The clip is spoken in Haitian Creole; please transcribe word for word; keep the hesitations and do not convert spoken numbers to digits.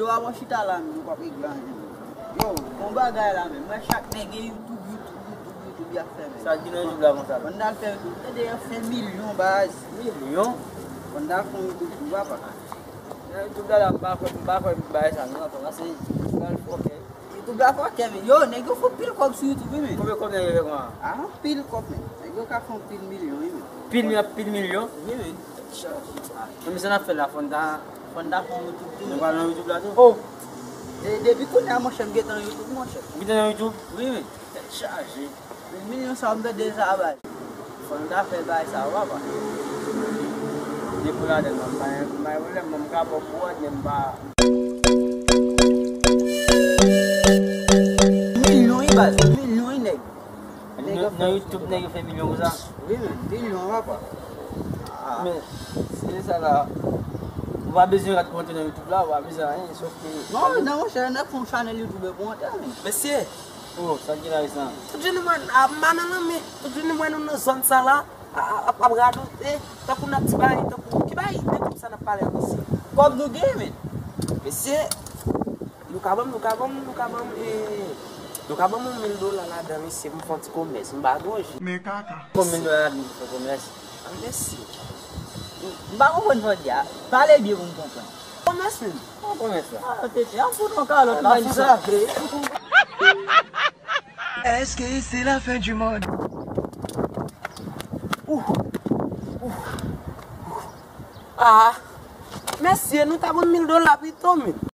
Yo, avan chita la, men nou p ap regle anyen. Yo, bon bagay la, men mwen chak nèg gen YouTube, YouTube, YouTube, YouTube, y ap fè, men. Sa ki nan YouTube la konsa? Fò n al fè YouTube. Tande, y ap fè milyon, baz. Milyon? Fò n al fè yon YouTube tou, papa. Nan YouTube la, la, m pa kwè, m pa kwè bagay sa, non, papa, se, se pral fòkè. YouTube la fòkè, men. Yo, nèg yo fè pil kòb sou YouTube, wi, men. Konbyen kòb nèg yo fè konsa? Ah, pil kòb, men. Nèg yo ka fè yon pil milyon, wi, men. Pil mi-, pil milyon? Wi, men. Tèt chaje. Men sa n ap fè la, fò n ta, fò n ta fè yon YouTube tou. Nou pral nan YouTube la tou? Oh! E depi kounye a, monchè, m gentan nan YouTube, monchè. Ou gentan nan YouTube? Wi, men. Tèt chaje. Men milyon sa, m pèdi sa, baz. Fò n ta fè bagay sa, papa. Depi ladan, m pa gen, m pa gen pwoblèm, non, m ka ba w pou wòd, men m pa. Milyon, wi, baz. Milyon, wi, nèg. Nan, nan YouTube, nèg yo fè milyon konsa. Wi, men, milyon, papa. Ah. Men, se sa la. Ou pa bezwen rate konte nan YouTube la, ou pa bezwen anyen, sof ke. Non, non, monchè, n ap fè yon chanèl YouTube pou antre, men. Mesye! Oh, sa ki la, sa? Tout jounen mwen, a, m pa nan lanmè. Tout jounen mwen, nou nan zòn sa la, a, a, ap, ap radote, tankou n ap di bagay, tankou, ki bagay, de kòb sa n ap pale a, mesye? Kòb nou gen, men. Mesye, nou ka ban m, nou ka ban m, nou ka ban m, eh, nou ka ban m yon mil dola ladan, mesye, pou m fè yon ti komès, m pa gonj. Men kaka. Yon mil dola ladan pou fè komès. Ah, mèsi. M pa konprann sa w di a. Pale byen pou m konprann. Komès, menm. Bon, komès la. Ah, tete, an fout yon kalòt, ah, la, sa. Est-ce que c'est la fin du monde? Ouh. Ouh. Ah. Mesye, nou ta ban m mil dola pito, men.